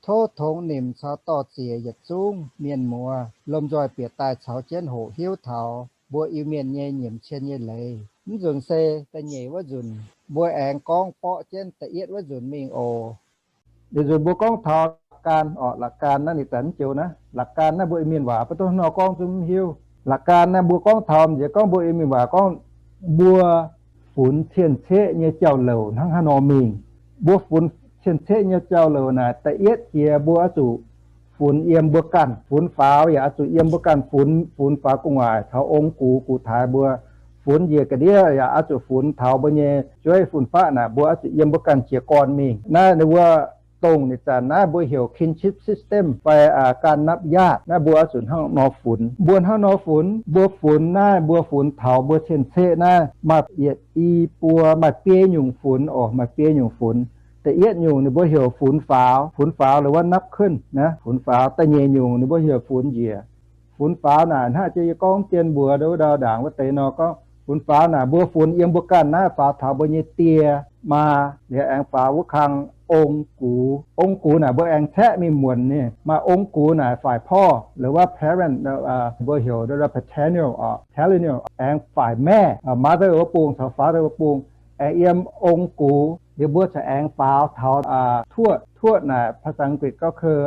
Tov tongx nimc caux dorh ziec yietc zungv mienh muoz lomh nzoih bieqc daaih caux jienv hoqc hiuv taux mbuo Iu-Mienh nyei nyiemc cien nyei leiz. Mv nzunc se da'nyeic wuov nzunc mbuo aengx gorngv borqv jienv da'yietv wuov nzunc mingh oc. Liuz nzunc mbuo gorngv taux หลักการ orqc, หลักการ naaiv ninh zanc mv joux naaiv. หลักการ naaiv mbuo Iu-Mienh waac mbuo duqv hnangv nor gorngv zungv mv hiuv. หลักการ naaiv mbuo gorngv taux nziex gorngv mbuo Iu-Mienh waac gorngv mbuo funx cien-ceqv nyei jauv-louc hnangv haaix nor mingh. Mbuo funx cien-ceqv nyei jauv-louc naaic, da'yietv jiex mbuo oix zuqc funx yiem mbuo ganh. Funx faaux yaac oix zuqc yiem mbuo ganh funx. Funx faaux gu'nguaaic taux ong-gux, gux-taaix mbuo. Funx njiec ga'ndiev yaac oix zuqc funx taux mbuo nyei jueiv fun-faqv naaic, mbuo oix zuqc yiem mbuo ganh jiez gorn mingh. Naaiv ninh mbuo dongh ninh zanc naaiv mbuo heuc kinship system fai การนับญาติ naaiv mbuo oix zuqc hnangv nor funx. Mbuo hnangv nor funx, mbuo funx naaiv, mbuo funx taux mbuo cien-ceqv naaiv maaih yietc i buo, maaih biei nyungc funx oc, maaih biei nyungc funx. Da'yietv nyungc ninh mbuo heuc funx faaux. Funx faaux หรือว่านับขึ้น naaiv funx faaux. Da'nyeic nyungc ninh mbuo heuc funx njiec. Funx faaux naaic hnangv jiex yie gorngv dien mbuox ndau wuov ndau ndaangc wuov deix nor gorngv, funx faaux naaic mbuo funx yiem mbuo ganh naaiv, faaux taux mbuo nyei die maa, liuz aengx faaux wuov kang ong-gux. Ong-gux naaic mbuo aengx caeqv mingh muonc ninh. Maaih ong-gux naaic ฝ่ายพ่อ หรือว่า parent, mbuo heuc paternal, parental, aengx ฝ่ายแม่ mother wuov bung caux father wuov bung, aengx yiem ong-gux. Liuz mbuo corc aengx faaux taux tuoqv. Tuoqv naaic ภาษาอังกฤษก็คือ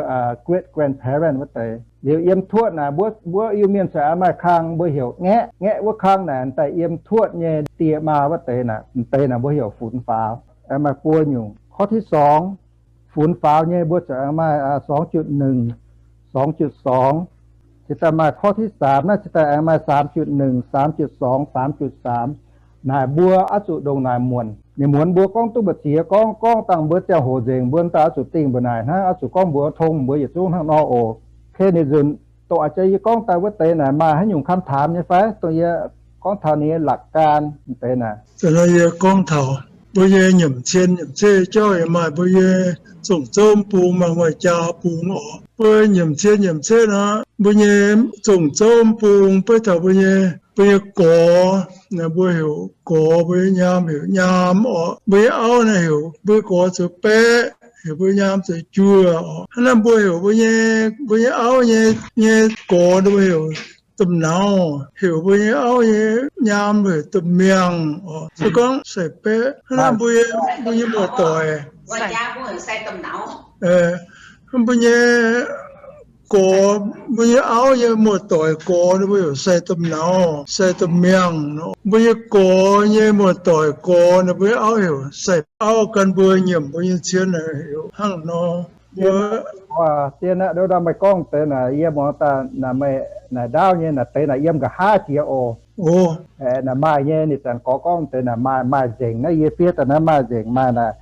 great grandparent wuov deix. Liuz yiem tuoqv naaic mbuo, mbuo Iu-Mienh corc maaih kang mbuo heuc ngaeqv. Ngaeqv wuov kang naaic daaih yiem tuoqv nyei die maa wuov deix naaic, deix naaic mbuo heuc funx faaux. Maaih buo nyungc. ข้อที่สอง funx faaux nyei mbuo corc maaih สองจุดหนึ่ง สองจุดสอง. Cingx daaih maaih ข้อที่สาม naaiv, cingx daaih aengx maaih สามจุดหนึ่ง สามจุดสอง สามจุดสาม. Naaic mbuo oix zuqc ndongc naaic muonc. Ninh muonc mbuo gorngv duqv mbu'ziex gorngv, gorngv dangh mbuo ziangh hoc nzengc mbuo daaih oix zuqc dingh mbuo naaic hnangv, oix zuqc gorngv mbuox tong mbuo yietc zungv hnangv nor oc. Kei ninh nzunc dongh a'jang yie gorngv daaih wuov deix naaic maaih haaix nyungc คำถาม nyei fai? Dongh yie gorngv taux ninh nyei หลักการ deix naaic. Da'nor yie gorngv taux mbuo nyei nyiemc cien nyiemc ceqv jauv yaac maaih mbuo nyei zongh zouv bung, maaih mueiz jaa bung oc. Mbuo nyiemc cien nyiemc ceqv nor, mbuo nyei zongh zouv bung beiv taux mbuo nyei, mbuo nyei gorx, mbuo heuc gorx, mbuo nyei nyaam heuc nyaam oc. Mbuo nyei auv naaiv heuc mbuo nyei gorx zoux baeqv, heuc mbuo nyei nyaam zoux juoh oc. Hnangv naaiv mbuo heuc mbuo nyei, mbuo nyei auv nyei, nyei gorx mbuo heuc domh nauz, heuc mbuo nyei auv nyei nyaam heuc domh miangh oc. Se gorngv sai-baeqv hnangv naaiv mbuo, mbuo nyei muoz-doic, mbuo nyei gorx, mbuo nyei auv nyei muoz-doic gorx ninh mbuo heuc sai domh nauz, sai domh miangh nor. Mbuo nyei gorx nyei muoz-doic gorx ninh mbuo nyei auv heuc sai-auv. Gan mbuo nyiemc mbuo nyei cien naaic heuc hnangv nor. Mbuo dien aqv, ndau ndau meih gorngv deix naaic yie muangx daaih naaic meih naaic ndaauv nyei naaic deix naaic yiem nqa'haav jiex oc. Naaic maaih nyei, ninh zanc gorx gorngv deix naaic maaih, maaih nzengc naaiv, yie fiev daaih naaiv maaih nzengc, maaih naaic,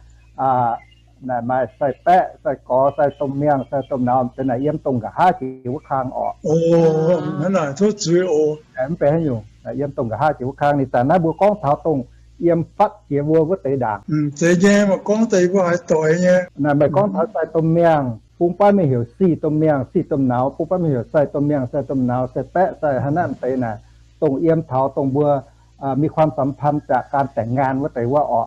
naaic maaih sai-baeqv, sai-gorx, sai domh miangh, sai domh nauz deix naaic yiem dongh nqa'haav jiex wuov kang oc. Hnangv naaic tov zuiz oc. Mv benx haaix nyungc, yiem dongh nqa'haav jiex wuov kang. Ninh zanc naaiv mbuo gorngv taux dongh yiem fatv jiex mbuo wuov deix ndaangc. Deix nyei, meih gorngv daaih mbuo haaix doix nyei. Naaic meih gorngv taux sai domh miangh, bung baav mingh heuc si domh miangh, si domh nauz, bung baav mingh heuc sai domh miangh, sai domh nauz, sai-baeqv, sai haaix nanv deix naaic, dongh yiem taux dongh mbuo มีความสัมพันธ์จากการแต่งงาน wuov deix wuov oc.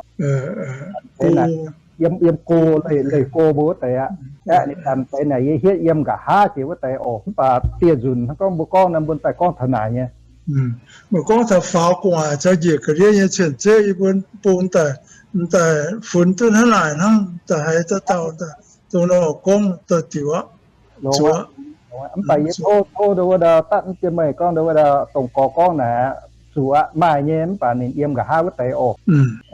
Yiem, yiem go, leih go mbuo wuov deix aqv. Aeqv, ninh zanc deix naaic yie hietv yiem nqa'haav jiex wuov deix oc. Mv baac dieh nzunc hnangv gorngv mbuo gorngv naaiv mbuo daaih gorngv taux naaic nyei. Meih gorngv taux faaux gu'nguaaic caux njiec ga'ndiev nyei cien-ceqv yie mbuo bung daaih, daaih funx duqv hnangv naaic hnangv, daaih haiz dauh dauh daaih dongh nor gorngv daaih diuc aqv. Mv baac yie tov, tov ndau wuov ndau dapv jienv meih gorngv ndau wuov ndau dongh gorx gorngv naaic, zuqc aqv, maaih nyei, mv baac ninh yiem nqa'haav wuov deix oc.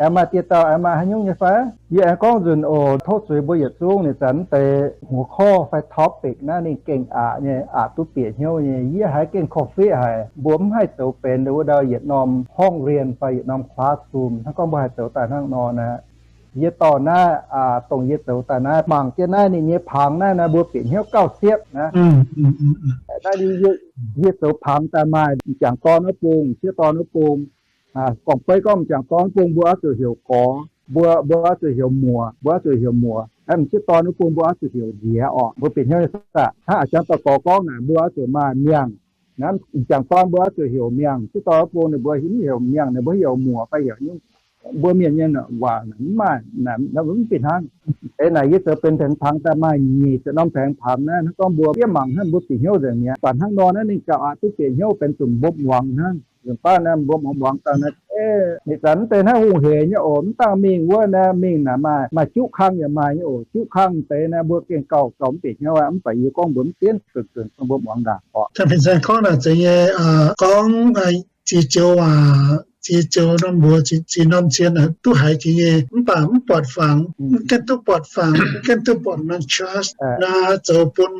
Aengx maaih dieh dauh aengx maaih haaix nyungc nyei fai? Yie aengx gorngv nzunc oc. Tov zuiz mbuo yietc zungv ninh zanc deix หัวข้อ fai topic naaiv ninh gengh aqc nyei, aqc duqv bieqc hnyouv nyei. Yie haiz gengh korv-fiqv haic, mbuo mv haih zoux benx ndau wuov ndau yietc norm ห้องเรียน fai yietc norm classroom hnangv gorngv mbuo haih zoux daaih hnangv nor naaic. Yie dorh naaiv, dongh yie zoux daaih naaiv, mangc jienv naaiv ninh nyei pangx naaiv naaiv mbuo bieqc hnyouv gauh siepv naaiv. Naaiv yie zoux pangx daaih maaih m'jangc dorn wuov bung, m'sieqv dorn wuov bung. Gorngv beiv gorngv m'jangc dorn wuov bung mbuo oix zuqc heuc gorx, mbuo, mbuo oix zuqc heuc muoc, mbuo oix zuqc heuc muoc. M'sieqv dorn wuov bung mbuo oix zuqc heuc nziez orqc. Mbuo bieqc hnyouv nyei saah, hnangv a'jang dauh gorx gorngv naaic, mbuo oix zuqc maaih miangh. Naaiv m'jangc dorn mbuo oix zuqc heuc miangh, m'sieqv dorn wuov bung ninh mbuo mv heuc miangh, ninh mbuo heuc muoc fai heuc nyungc. Mbuo mienh nyei waac mv maaih, mv bieqc hnangv. Eix naaic yie zoux benx paengx pangx daaih maaih nyic ziepc norm paengx pangx naaiv, hnangv gorngv mbuo yie mangc hnangv mbuo bieqc hnyouv nzengc mi'aqv. Baac hnangv nor naaiv ninh gauh aqc duqv bieqc hnyouv benx zuqc mbopv muangx hnangv. Nzunc baav naaiv mbopv muangx daaih naaiv, ninh zanc mv deix hnangv hungh heic nyei oc. Mv dangh mingh wuov naaiv, mingh naaic maaih, maaih juqv kang yaac maaih nyei oc. Juqv kang deix naaiv mbuo gengh gauh, gauh mv bieqc hnyouv aqv. Mv baac yie gorngv mbuo mv dienv, gengh, gengh mbuo muangx ndaangc oc. Mv zeiz gorngv naaic zeiz nyei, gorngv ziex joux waac, ziex joux norm mbuox, ziex norm cien duqv haiz jiex nyei. Mv baac mv buatc fangx, mv gaengh duqv buatc fangx, mv gaengh duqv buatc norm chart naaiv zoux bun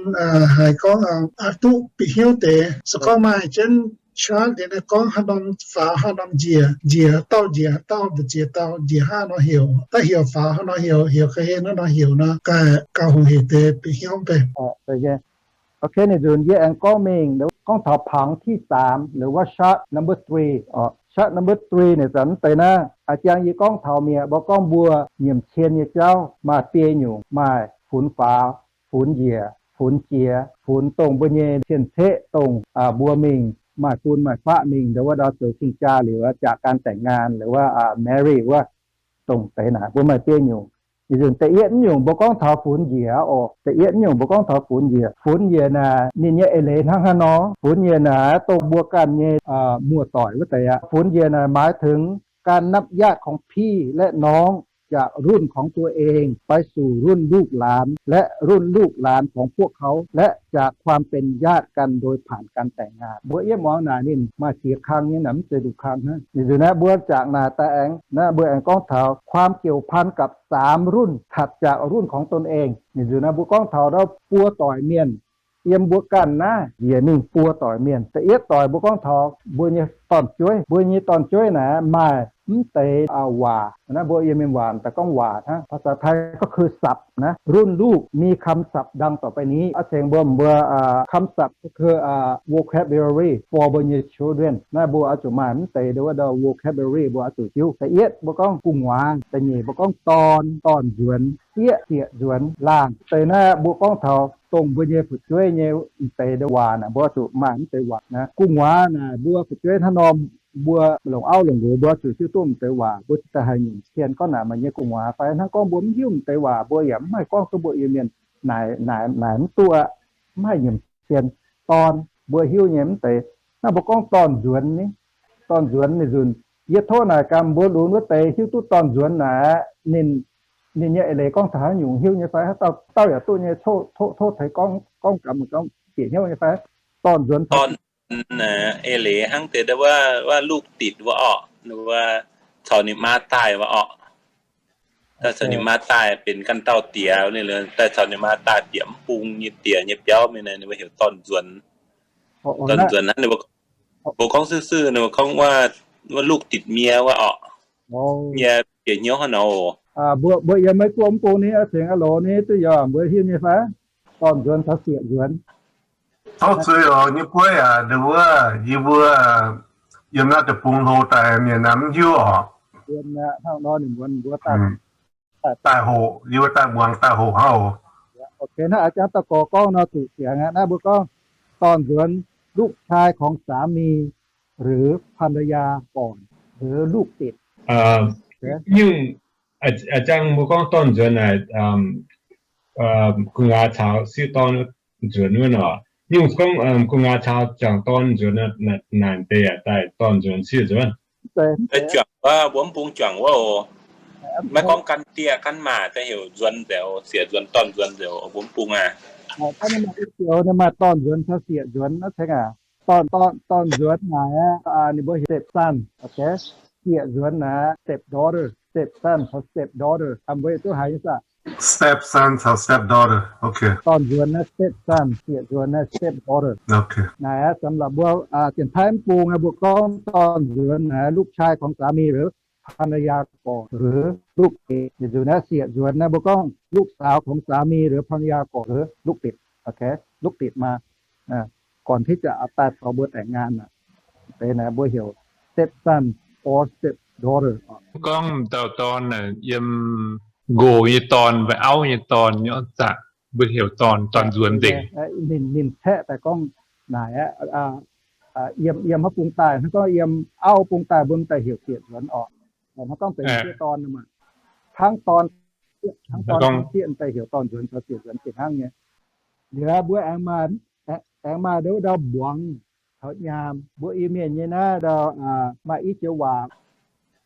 haiz gorngv aqc duqv bieqc hnyouv deix. Se gorngv maaih jienv chart liuz naaiv gorngv haaix norm faaux haaix norm njiec, njiec dauh njiec dauh, njiec dauh njiec hnangv nor heuc, daaih heuc faaux hnangv nor heuc, heuc ga'hlen hnangv nor heuc nor, gauh, gauh hungh heic deix bieqc hnyouv bei. Ok, ninh nzunc yie aengx gorngv mingh, gorngv taux ผังที่สาม หรือว่า chart number three oc. Chart number three ninh zanc mv deix naaiv, a'jang yie gorngv taux mi'aqv, mbuo gorngv mbuo nyiemc cien nyei jauv maaih biei nyungc, maaih funx faaux, funx njiec, funx jiex, funx dongh mbuo nyei cien-ceqv dongh mbuo mingh maaih fun maaih faqv mingh ndau wuov ndau zoux cing-jaa liuz jaax gan แต่งงาน liuz wuov marry wuov, dongh deix naaic mbuo maaih biei nyungc. Ninh nzunc da'yietv nyungc mbuo gorngv taux funx njiec oc. Da'yietv nyungc mbuo gorngv taux funx njiec. Funx njiec naaic ninh nyei eix leiz hnangv haaix nor? Funx njiec naaic dongh mbuo ganh nyei muoz-doic wuov deix aqv. Funx njiec naaic หมายถึง การนับญาติของพี่และน้อง จากรุ่นของตัวเองไปสู่รุ่นลูกหลานและรุ่นลูกหลานของพวกเขา และจากความเป็นญาติกันโดยผ่านการแต่งงาน mbuo yiem muangx naaic ninh maaih ziex kang nyei naaic, mv zeiz nduqc kang hnangv. Ninh nzunc naaiv mbuo jangx naaic daaih aengx naaiv mbuo aengx gorngv taux ความเกี่ยวพันกับสามรุ่นถัดจากรุ่นของตนเอง ninh nzunc naaiv mbuo gorngv taux naaiv buo doic mienh yiem mbuo ganh naaiv njiec mingh buo doic mienh. Da'yietv doic mbuo gorngv taux mbuo nyei dorn-jueiv. Mbuo nyei dorn-jueiv naaic maaih mv deix waac. Naaiv mbuo yiem mienh waac daaih gorngv waac hnangv, ภาษาไทยก็คือศัพท์ นะ รุ่นลูกมีคำศัพท์ดังต่อไปนี้ A'cengx mbuo, mbuo คำศัพท์ก็คือ vocabulary for mbuo nyei children. Naaiv mbuo oix zuqc maaih mv deix ndau wuov ndau vocabulary mbuo oix zuqc hiuv. Da'yietv mbuo gorngv gu'nguaaz, da'nyeic mbuo gorngv dorn, dorn-nzuonx, sieqv, sieqv-nzuonx, laangh. Deix naaiv mbuo gorngv taux dongh mbuo nyei fu'jueiv nyei mv deix ndau waac naaic, mbuo oix zuqc maaih mv deix waac naaiv. Gu'nguaaz naaic mbuo fu'jueiv hnangv nor, mbuo longc auv longc nqox mbuo oix zuqc hiuv duqv mv deix waac, mbuo cingx daaih haih nyiemc cien gorngv naaic maaih nyei gu'nguaaz fai. Hnangv gorngv mbuo mv hiuv mv deix waac, mbuo yaac mv haih gorngv duqv mbuo Iu-Mienh naaic, naaic, naaic mv duqv aqv. Mv haih nyiemc cien. Dorn, mbuo hiuv nyei mv deix. Naaiv mbuo gorngv dorn-nzuonx ni, dorn-nzuonx ninh nzunc. Yie tov naaic gaax mbuo lunx wuov deix hiuv duqv dorn-nzuonx naaic, ninh, ninh nyei eix leiz gorngv taux haaix nyungc hiuv nyei fai? Haaix dauh, dauh yaac duqv nyei, tov, tov, tov tengx gorngv, gorngv gaax mingh gorngv bieqc hnyouv nyei fai? Dorn-nzuonx taux eix leiz hnangv deix wuov, wuov ลูกติด wuov orqc, wuov caux ninh maa daaih wuov orqc. Daaih caux ninh maa daaih benx ganh dauh diex, daaih caux ninh maa daaih bieqc mv bung nyei diex nyei biauv mingh naaic, ninh mbuo heuc dorn-nzuonx. Dorn-nzuonx hnangv ninh mbuo gorngv, mbuo gorngv suiv-suiv ninh mbuo gorngv wuov, wuov ลูกติดเมีย wuov orqc. Yie bieqc hnyouv hnangv nor oc. Mbuo, mbuo yiem Meiv-Guoqv mv bung ni, a'cengx a'loz ni duqv yaac mbuo hiuv nyei fai? Dorn-nzuonx caux sieqv-nzuonx. Tov zuiz oc, nyei gueiv aac, ndau wuov yie mbuo yiem naaiv deic-bung hlo daaih mienh naaic mv hiuv oc. Hnangv nor ninh mbuo, mbuo daaih, daaih hoqc, yie mbuo daaih muangx daaih hoqc hnangv oc. Ok, naaiv a'jang dauh gorx gorngv nor zuqc ziangx aqv. Naaiv mbuo gorngv dorn-nzuonx ลูกชายของสามี หรือภรรยาก่อน หรือลูกติด Nyungc, a'jang mbuo gorngv dorn-nzuonx naaic, gu'nguaaz caux sieqv dorn nzuonx wuov nor. Nyungc gorngv gu'nguaaz caux jangc dorn nzuonx naaic deix yaac daaih dorn-nzuonx sieqv-nzuonx. Juangc wuov, mbuo mv bung juangc wuov oc. Maiv gorngv gan diex gan maac daaih heuc nzuonx nzengc, sieqv-nzuonx dorn-nzuonx nzengc, mbuo mv bung aqv. Maaih dorn-nzuonx caux sieqv-nzuonx naaiv cengx aac. Dorn, dorn, dorn-nzuonx naaic, ninh mbuo heuc stepson, ok. Sieqv-nzuonx naaic stepdaughter, stepson caux stepdaughter, mbuo duqv haiz nyei saah? Stepson caux stepdaughter, ok. Dorn-nzuonx naaiv stepson, sieqv-nzuonx naaiv stepdaughter. Naaic aqv, สำหรับ mbuo Janx-Taiv mv bung aqv, mbuo gorngv dorn-nzuonx naaic ลูกชายของสามี หรือ ภรรยาก่อน หรือ ลูกติด. Ninh nzunc naaiv sieqv-nzuonx naaiv mbuo gorngv ลูกสาวของสามี หรือ ภรรยาก่อน หรือ ลูกติด, ok, ลูกติดมา ก่อนที่จะเอา daaih caux mbuo แต่งงาน aqv. Deix naaic mbuo heuc stepson or stepdaughter. Gorngv dauh dorn naaic yiem nqox nyei dorn fai auv nyei dorn nyei zaqc, mbuo heuc dorn, dorn-nzuonx nzengc. Ninh, ninh caeqv daaih gorngv naaic aqv, yiem, yiem haaix bung daaih, hnangv gorngv yiem auv bung daaih mbuo daaih heuc sieqv-nzuonx orqc. Hnangv gorngv benx m'sieqv dorn maah, hnangv dorn, hnangv dorn hnangv sieqv daaih heuc dorn nzuonx caux ziec nzuonx fih hnangv nyei. Liuz mbuo aengx maaih, aengx maaih ndau wuov ndau mbuangz caux nyaam. Mbuo Iu-Mienh nyei naaiv ndau maaih i joux waac,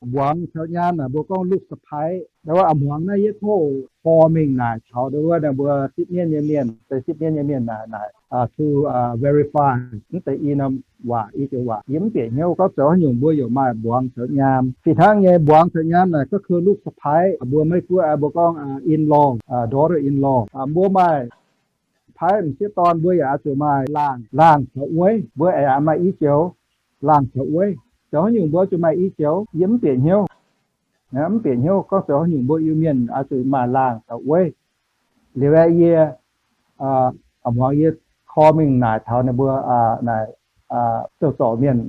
mbuangz caux nyaam naaic mbuo gorngv ลูกสะใภ้. Ndau wuov a'hmuangx naaiv yie tov hor mingh naaic taux ndau wuov mbuo sipv mienv nyei mienh, deix sipv mienv nyei mienh naaic, naaic to verify mv deix i norm waac, i joux waac yie mv bieqc hnyouv gorngv zoux haaix nyungc mbuo yaac maaih mbuangz caux nyaam. Fih hnangv nyei mbuangz caux nyaam naaic ก็คือ ลูกสะใภ้, mbuo Meiv Guoqv mbuo gorngv in-law, daughter in-law. Mbuo maaih สะใภ้ m'sieqv dorn, mbuo yaac oix zuqc maaih laangh, laangh caux weiv. Mbuo yaac maaih i joux laangh caux weiv. Zoux haaix nyungc mbuo zuqc maaih i joux, yie mv bieqc hnyouv. Mv bieqc hnyouv gorngv zoux haaix nyungc mbuo Iu-Mienh oix zuqc maaih laangh caux weiv. Liuz aeqv, yie a'hmuangx yie korv mingh naaic taux ninh mbuo naaic, zoux zorc mienh,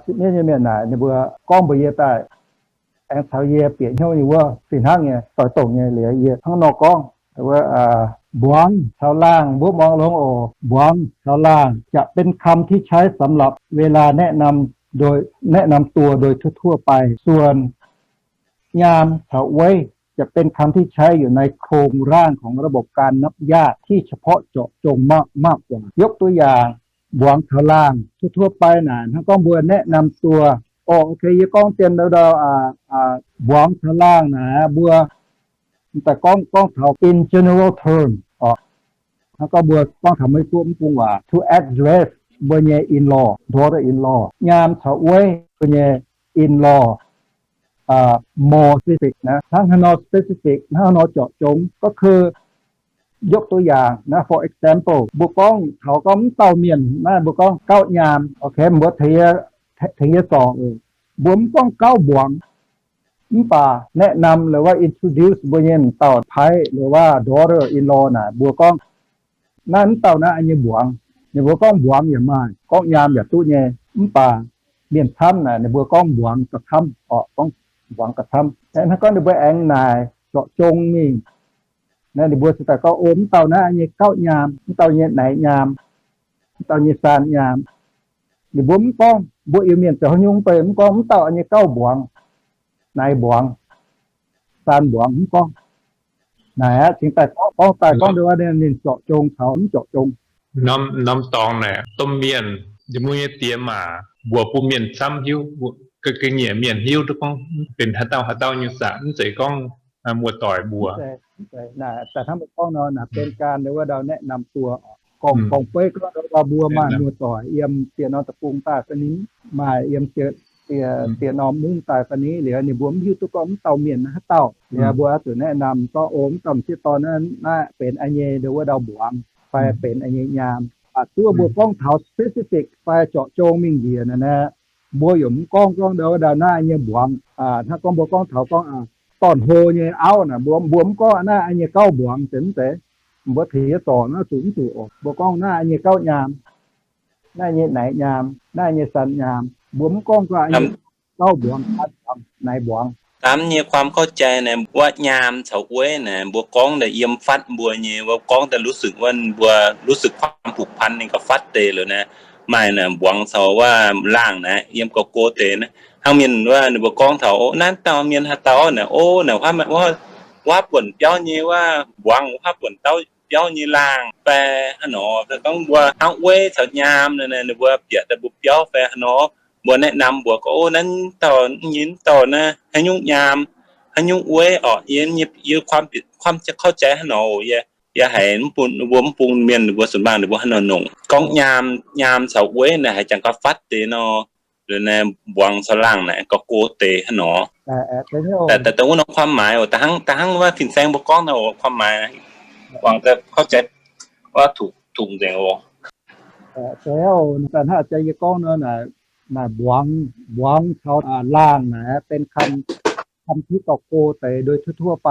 sipv mienv nyei mienh naaic, ninh mbuo gorngv mbuox yie daaih, aengx caux yie bieqc hnyouv nyei wuov fih hnangv nyei, doix dongh nyei. Liuz yie hnangv nor gorngv, mbuangz caux laangh mbuo muangx longx oc. มวลสะใภ้ จะเป็นคำที่ใช้สำหรับเวลาแนะนำโดย แนะนำตัวโดยทั่วๆไป ส่วน นาม คำ weiv จะเป็นคำที่ใช้อยู่ในโครงร่างของระบบการนับญาติที่เฉพาะเจาะจงมาก มากกว่า ยกตัวอย่าง mbuangz caux laangh ทั่วๆไป naaic hnangv gorngv mbuo แนะนำตัว. Orqc, ok, yie gorngv dien ndau ndau, mbuangz caux laangh naaic mbuo daaih gorngv, gorngv taux in general term orqc. Hnangv gorngv mbuo gorngv taux Meiv Guoqv mv bung waac to address mbuo nyei in-law, daughter in-law. Nyaam caux weiv mbuo nyei in-law more specific naaic, hnangv haaix nor specific, hnangv haaix nor เจาะจง ก็คือ ยกตัวอย่าง naaic, for example, mbuo gorngv taux gorngv mv dauh mienh naaic, mbuo gorngv gauv nyaam, ok, mbuo tengx yie zorc oc. Mbuo mv gorngv gauv mbuangz, mv baac แนะนำ หรือว่า introduce mbuo nyei m'dauh สะใภ้ หรือว่า daughter in-law naaic, mbuo gorngv naaiv mv dauh naaiv yie nyei mbuangz. Ninh mbuo gorngv mbuangz yaac maaih, gorngv nyaam yaac duqv nyei. Mv baac mienh camv naaic ninh mbuo gorngv mbuangz gauh camv orqc, gorngv mbuangz gauh camv. Hnangv gorngv ninh mbuo aengx naaic เจาะจง mingh naaic, ninh mbuo ziouc daaih gorngv, O, mv dauh naaiv yie nyei gauv nyaam, mv dauh nyei naaic nyaam, mv dauh nyei saan nyaam. Ninh mbuo mv gorngv, mbuo Iu-Mienh zoux haaix nyungc beiv mv gorngv mv dauh yie nyei gauv mbuangz, naaic mbuangz, saan mbuangz, mv gorngv. Naaic aqv, cingx daaih gorngv, gorngv daaih gorngv ndau wuov ninh เจาะจง caux mv เจาะจง. Norm, norm dorngx naaic domh mienh, yie mbuo nyei diex maac mbuox bun mienh camv hiuv, ga'nyiec mienh hiuv duqv gorngv benx haaix dauh haaix dauh nyei saax, mv zeiz gorngv muoz-doic mbuox. Daaih hnangv mbuo gorngv nor, naaic benx ganh ndau wuov ndau แนะนำตัว gorngv, gorngv beiv gorngv ndau wuov mbuo maaih muoz-doic yiem diex norm deic-bung daaih fai ni, maaih yiem diex norm mungv daaih fai ni, liuz ninh mbuo mv hiuv duqv gorngv mv dauh mienh naaiv haaix dauh. Liuz mbuo oix zuqc แนะนำ gorngv, O, mv dauh m'sieqv dorn naaiv, naaiv benx yie nyei ndau wuov ndau mbuangz fai benx yie nyei nyaam. Baac duqv mbuo gorngv taux specific fai เจาะจง mingh njiec naaic, mbuo yaac mv gorngv, gorngv ndau wuov ndau naaiv yie nyei mbuangz. Hnangv gorngv mbuo gorngv taux gorngv dorn-hlo nyei auv naaic, mbuo, mbuo mv gorngv naaiv yie nyei gauv mbuangz, zeiz mv zeiz? Mbuo tengx yie zorc naaiv zuqc mv zuqc oc. Mbuo gorngv naaiv yie nyei gauv nyaam, naaiv yie nyei naaic nyaam, naaiv yie nyei saan nyaam. Mbuo mv gorngv gorngv yie nyei gauv mbuangz, saan mbuangz, naaic mbuangz. Daaih nyei ความเข้าใจ naaic, wuov nyaam caux weiv naaic, mbuo gorngv daaih yiem fatv mbuo nyei, mbuo gorngv daaih รู้สึก wuov, mbuo รู้สึก ความผูกพัน ninh gauh fatv deix liuz naaic. Maaih naaic mbuangz caux wuov laangh naaic yiem gauh go deix naaic. Hnangv mienh wuov ninh mbuo gorngv taux, O, naaiv dauh mienh haaix dauh naaic, O, naaic huaav buonc biauv nyei wuov mbuangz, huaav buonc dauh biauv nyei laangh fai haaix nor. Gorngv mbuo hnangv weiv caux nyaam naaic, ninh mbuo bieqc daaih mbuo biauv fai haaix nor, mbuo แนะนำ mbuox gorngv, O, naaiv dauh nyei, dauh naaiv haaix nyungc nyaam, haaix nyungc weiv orqc. Yie, yie ความเข้าใจ haaix nor, yie, yie haiz mv bun, mbuo mv bun mienh, mbuo ส่วนมาก ninh mbuo haaix nor nongc gorngv nyaam, nyaam caux weiv naaic haiz jangx gauh fatv deix nor. Liuz naaiv mbuangz caux laangh naaic gauh go deix haaix nor. Daaih dongh wuov norm ความหมาย oc, da'hnangv, da'hnangv wuov fin-saeng mbuo gorngv naaiv oc, ความหมาย wangc daaih เข้าใจ wuov tungx nzengc oc. Daaih hnangv jaax yie gorngv nor, naaic mbuangz, mbuangz caux laangh naaic benx คำ ที่ gauh go deix โดยทั่วๆ ไป.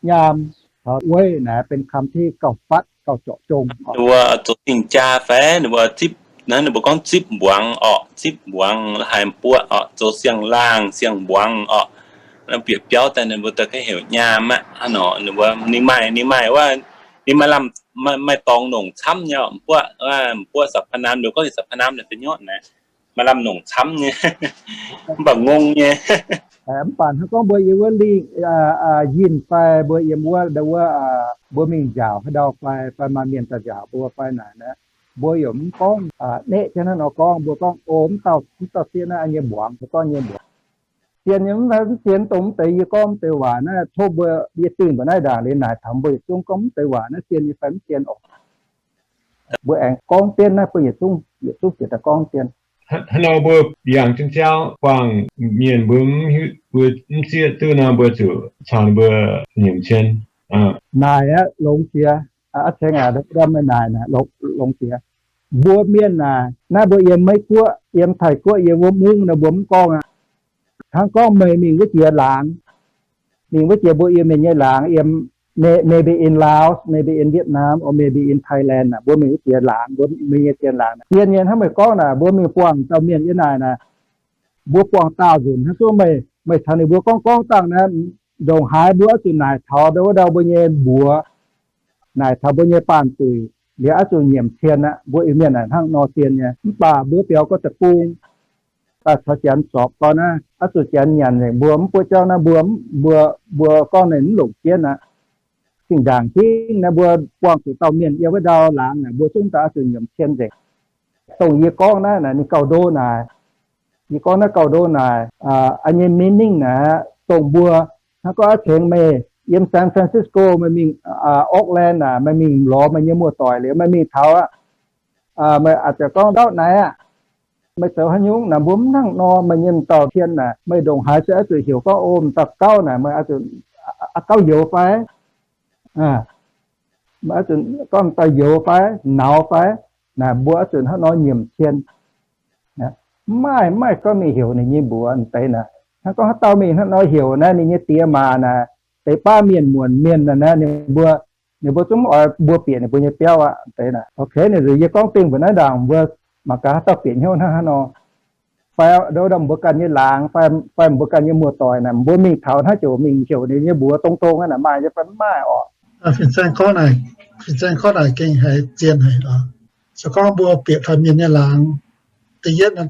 Nyaam caux weiv naaic benx คำ ที่ gauh fatv gauh เจาะจง. Wuov zoux siang-jaa fai ninh mbuo zipv, naaiv ninh mbuo gorngv zipv mbuangz orqc, zipv mbuangz haaix buoqv orqc, zoux siang-laangh siang-mbuangz orqc. Naaiv bieqc biauv daaih ninh mbuo daaih ga'heuc nyaam aqv. Hnangv nor ninh mbuo, ninh maaih, ninh maaih wuov, ninh maaih lamh, maaih dorngx nongc camv nyei orqc, m'buoqv, m'buoqv สรรพนาม, ninh gorngv สรรพนาม naaic da'nyotv naaic. maaih lamh longc camv nyei, mv baac ngong nyei. Mv baac hnangv gorngv mbuo yiem wuov lingh, yinh fai mbuo yiem wuov, wuov, mbuo mingh nziaauc haaix ndau fai, fai maaih mienh daaih nziaauc mbuo fai naaic, mbuo yaac mv gorngv neqv jienv hnangv nor gorngv. Mbuo gorngv, O, mv dauh, mv dauh sieqv naaiv nyei mbuangz, mbuo gorngv nyei mbuangz. Zien nyei mv zien, dongh mv deix yie gorngv mv deix waac naaiv, tov mbuo, yie dingh mbuo naaiv ndaangc liuz naaic taux mbuo yietc zungv gorngv mv deix waac naaiv zien nyei fai mv zien oc. Mbuo aengx gorngv jienv naaiv, mbuo yietc zungv, yietc zungv ziouc daaih gorngv jienv. Hnangv nor mbuo yangh jienv jauv buangh mienh mbuo mv hiuv, mbuo mv zieqv duqv nor, mbuo zuqc caux ninh mbuo nyiemc cien. Naaic aqv, longx jiex. Aav ceng aac, ndorm meih naaic naaic, longx jiex. Mbuo mienh naaic, naaiv mbuo yiem Meiv Guoqv, yiem Taiv Guoqv, yiem wuov mungv nor mbuo mv gorngv aqv. Hnangv gorngv meih mingh wuov jiex laangz, mingh wuov jiex mbuo Iu-Mienh nyei laangz, yiem, maybe in Laos, maybe in Vietnam, or maybe in Thailand aac, mbuo mingh wuov jiex laangz, mbuo mingh nyei zien laangz, zien nyei hnangv meih gorngv naaic, mbuo mingh buangh dauh mienh yiem naaic naaic, mbuo buangh daauh nzunc hnangv, zuov meih, meih caux ninh mbuo gorngv gorngv dangh naaiv, ndongc haaix mbuo oix zuqc naaic taux ndau wuov ndau mbuo nyei mbuox, naaic taux mbuo nyei baanh duic, liuz oix zuqc nyiemc cien aqv. Mbuo Iu-Mienh naaic hnangv nor zien nyei. Mv baac mbuo biaux gorqv deic-bung daaih caux Janx zorpc gau naaiv, oix zuqc Janx nyanc nzengc mbuo, mv buov jauv naaiv mbuo, mbuo, mbuo gorngv ninh mv longc jienv aqv. Zinh ndaangc hingv naaiv mbuo buangh zuqc dauh mienh yiem wuov ndau laangz naaic, mbuo zungv daaih oix zuqc nyiemc cien nzengc. Dongh yie gorngv naaiv naaic ninh gauh ndo naaic. Yie gorngv naaiv gauh ndo naaic, nyei meaning naaic, dongh mbuo, hnangv gorngv aav cengx meih yiem San Francisco, meih mingh Oakland naaic, meih mingh lorz meih nyei muoz-doic liuz, meih mingh taux aqv, meih a'jangc gorngv ndauv naaic aqv, meih zoux haaix nyungc naaic, mbuo mv hnangv nor, meih nyei m'dauh cien naaic, meih ndongc haaix se oix zuqc heuc gorngv, o, m'dauh gauv naaic, meih oix zuqc gauv youz fai? Meih oix zuqc gorngv m'dauh youz fai, nauz fai? Naaic mbuo oix zuqc hnangv nor nyiemc cien. Mv maaih, mv maaih gorngv mingh heuc ninh nyei mbuox deix naaic. Hnangv gorngv haaix dauh mingh hnangv nor heuc naaiv, ninh nyei diex maac naaic, deix baav mienh muonc mienh naaic, ninh mbuo, ninh mbuo zungv mv oix mbuo bieqc ninh mbuo nyei biauv aqv deix naaic. Ok, ninh nzunc yie gorngv dingh mbuo naaiv ndaangc, mbuo mangc gaax haaix dauh bieqc hnyouv hnangv haaix nor. Fai ndau wuov ndau mbuo ganh nyei laangz, fai, fai mbuo ganh nyei muoz-doic naaic, mbuo mingh taux hnangv ziouc mingh heuc ninh nyei mbuox dong dong aqv naaic, maaih nyei fai mv maaih orqc? Fin-saeng gorngv naaic, fin-saeng gorngv naaic gengh haiz zien haic oc. Se gorngv mbuo bieqc taux mienh nyei laangz, da'yietv nor,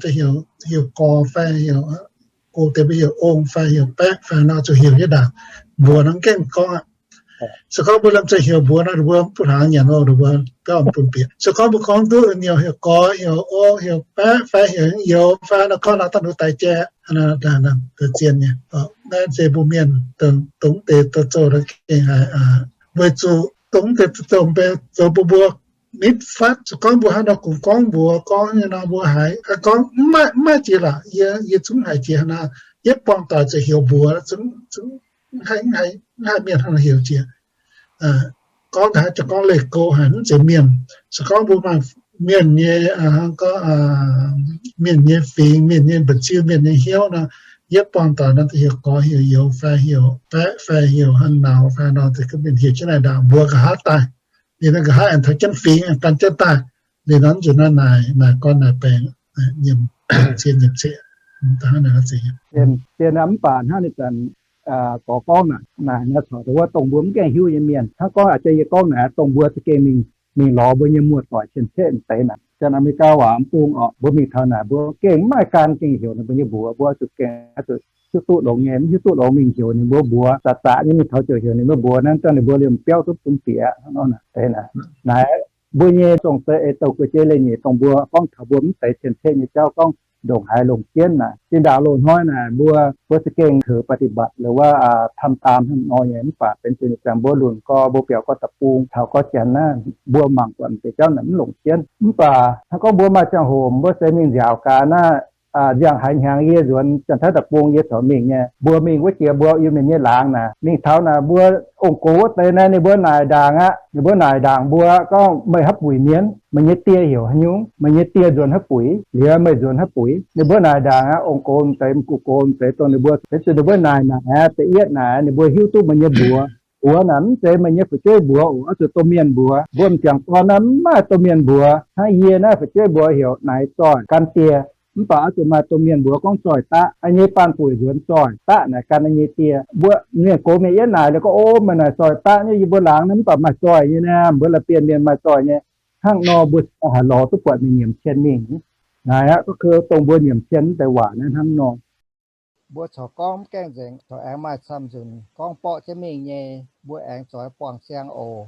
heuc gorx fai heuc, go deix mbuo heuc ong fai heuc baeqv fai nor, zuqc heuc nyei ndaangc, mbuox nor gengh gorngv aqv. Se gorngv mbuo lamh zeiz heuc mbuox nor, ninh mbuo mv bun hnaangx nyanc oc, ninh mbuo biauv mv bun bieqc. Se gorngv mbuo gorngv duqv nyei, heuc gorx, heuc ong, heuc baeqv fai heuc youz fai nor, gorngv nor dangh ninh daix jai, zien nyei. Naaiv se mbuo mienh dongh deix douz-zoux gengh haiz, weic zuqc dongh deix douz-zoux mv baac zoux bun mbuo nitv fatv. Se gorngv mbuo haaix nor kungx gorngv mbuox gorngv nyei nor, mbuo haiz gorngv mv maaih jiex lorqc. Yie, yie zungv haiz jiex hnangv naaiv. Yietv buangh doic ziouc heuc mbuox, zungv, zungv mv haih mienh hnangv nor heuc jiex. Gorngv nqa'haav jiex gorngv leih go haic mv zeiz mienh. Se gorngv mbuo maaih mienh nyei, gorngv mienh nyei fingx, mienh nyei mba'ziu, mienh nyei hnyouv nor, yietv buangh doic nor, heuc gorx heuc youz fai heuc baeqv fai heuc haaix nauz fai nor, mienh heuc jienv naaic ndaangc mbuox nqa'haav daaih. Liuz nor nqa'haav aengx taux jienv fingx gan jienv daaih. Liuz nor nzunc naaiv naaic, naaic gorn naaic baengx, nyiemc cien nyiemc cieqv. Zien mv baac hnangv ninh zanc gorx gorngv naaic, naaic corc dongh wuov dongh mbuo mv gaengh hiuv nyei mienh. Hnangv gorngv a'jang yie gorngv naaic, dongh mbuo za'gengh mingh, mingh lorz mbuo nyei muoz-doic cien-ceqv deix naaic, janx Aa^me^li^gaa waac mv bung orqc, mbuo mingh taux naaic mbuo gengh mv maaih gan gengh heuc ninh mbuo nyei mbuox, mbuo zuqc gengh zuqc hiuv duqv longx nyei, mv hiuv duqv longx mingh heuc ninh mbuo mbuox, zaqc zaqc nyei mingh taux ziouc heuc ninh mbuo mbuox, naaiv zanc ninh mbuo liemh biauv duqv bun bieqc hnangv nor naaic deix naaic. Naaic mbuo nyei zong-zei eix douh guei-jei leiz-nyeic dongh mbuo gorngv taux mbuo mv deix cien-ceqv nyei jauv gorngv ndongc haaix longc jienv naaic. Zinh ndaangc loz-hnoi naaic mbuo, mbuo za'gengh heuc ปฏิบัติ หรือว่า ทำตาม hnangv nor nyei, mv baac benx zuqc nyei ziangx mbuo lunc gorx, mbuo biaux gorx deic-bung taux gorx Janx naaiv, mbuo mangc buatc deix jauv naaic mv longc jienv. Mv baac hnangv gorngv mbuo maaih ziangh hoc mbuo se mingh nziaauc gaax naaiv, nziang haiz hnyangx yie nzuonx Janx-Taiv deic-bung yie corc mingh nyei, mbuo mingh wuov jiex mbuo Iu-Mienh nyei laangz naaic, mingh taux naaic mbuo ong-gox wuov deix naaiv ninh mbuo naaic ndaangc aqv. Ninh mbuo naaic ndaangc mbuo gorngv, meih haaix buic mienh? Meih nyei die heuc haaix nyungc? Meih nyei die nzuonx haaix buic? Liuz meih nzuonx haaix buic? Ninh mbuo naaic ndaangc aqv. Ong-gox deix, m'gux gox deix dongh ninh mbuo, benx zuqc ninh mbuo naaic naaic aqv, da'yietv naaic ninh mbuo hiuv duqv meih nyei mbuox. Mbuox naaic mv zeiz meih nyei fu'jueiv mbuox oc, oix zuqc domh mienh mbuox. Mbuo m'jangc dorn naaiv mv maaih domh mienh mbuox. Hnangv yie naaiv fu'jueiv mbuox heuc naaic zoih gan die. Mv baac oix zuqc maaih domh mienh mbuox gorngv zoih daqv. Yie nyei baanh buic nzuonx zoih daqv naaic gan yie nyei die. Mbuo mienh gox mienh yietv naaic liuz gorngv, o, meih naaic zoih daqv nyei, yie mbuo laangz naaiv mv baac maaih zoih nyei naaiv, mbuo la'bienh mienh maaih zoih nyei. Hnangv nor mbuo haaix lorz duqv buatc mingh nyiemc cien mingh. Naaic aqv, gorngv dongh mbuo nyiemc cien deix waac naaiv hnangv nor. Mbuo corc gorngv mv gaengh nzengc, corc aengx maaih camv nzunc gorngv borqv jienv mingh nyei, mbuo aengx zoix buangh siang oc.